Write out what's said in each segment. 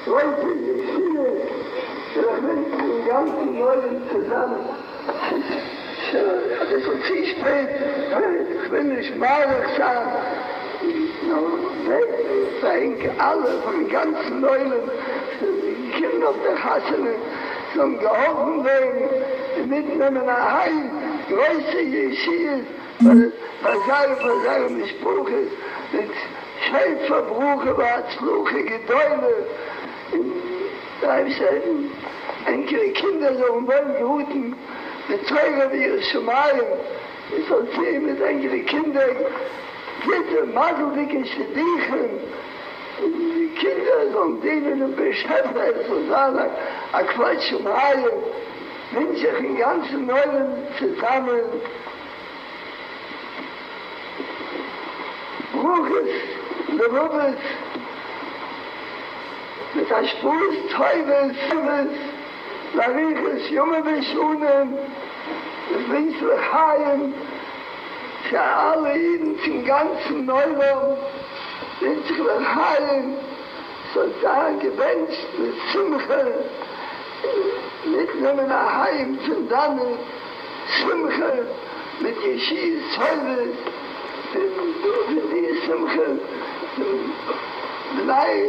גרויסע ישועות, וויל איך ווינטשן דעם גאנצן עולם צוזאמען, ס'איז שוין אביסל צו שפעט, כ'וויל נישט מאריך זיין, נאר בעטן פאר ענק אלע, פארן גאנצן עולם וואס זענען געקומען אויף דער חתונה, זאלן געהאלפן ווערן און מיטנעמען אהיים גרויסע ישועות פאר זיי און פאר זייערע משפחות, מיט שפע ברכה והצלחה גדולה, און דער אייבערשטער העלפן ענקערע קינדער זאלן וואויל געראטן בתורה ויראת שמים, און זאל טוהן מיט ענקערע קינדער גוטע מזל'דיגע שידוכים, און די קינדער זאלן דינען דעם באשעפער, עס זאל זיין א כבוד שמים, ווינטש איך אין גאנצן עולם צוזאמען ברכות מרובות מיט השפעות טובות לאריכות ימים ושנים, איך ווינטש לחיים צו אלע אידן צום גאנצן עולם ווינטש איך לחיים זאל זיין געבענטשט מיט שמחה און מיטנעמען אהיים פון דאנעט שמחה מיט ישועות טובות פון די שמחה פון בני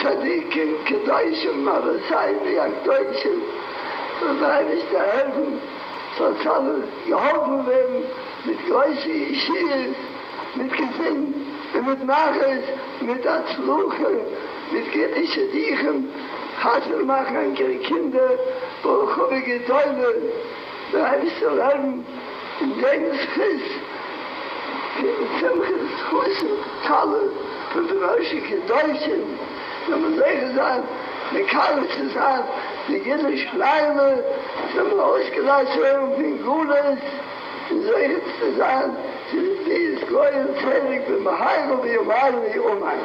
צדיקים קדושים אבותינו הקדושים זאל דער אייבערשטער העלפן זאל אלע געהאלפן ווערן מיט גרויסע ישועות, מיט געזונט און מיט נחת, מיט הצלחה, מיט גוטע שידוכים, חתונה מאכן ענקערע קינדער ברחבה גדולה, דער אייבערשטער זאל העלפן אין דעם זכות פון שמחת חתן כלה פון בראשי קדושים זאל מען זוכה זיין מקרב צו זיין די גאולה שלימה, זאל מען אויסגעלייזט ווערן פון גלות און זוכה צו זיין צו די ביאת גואל צדק במהרה בימינו אמן.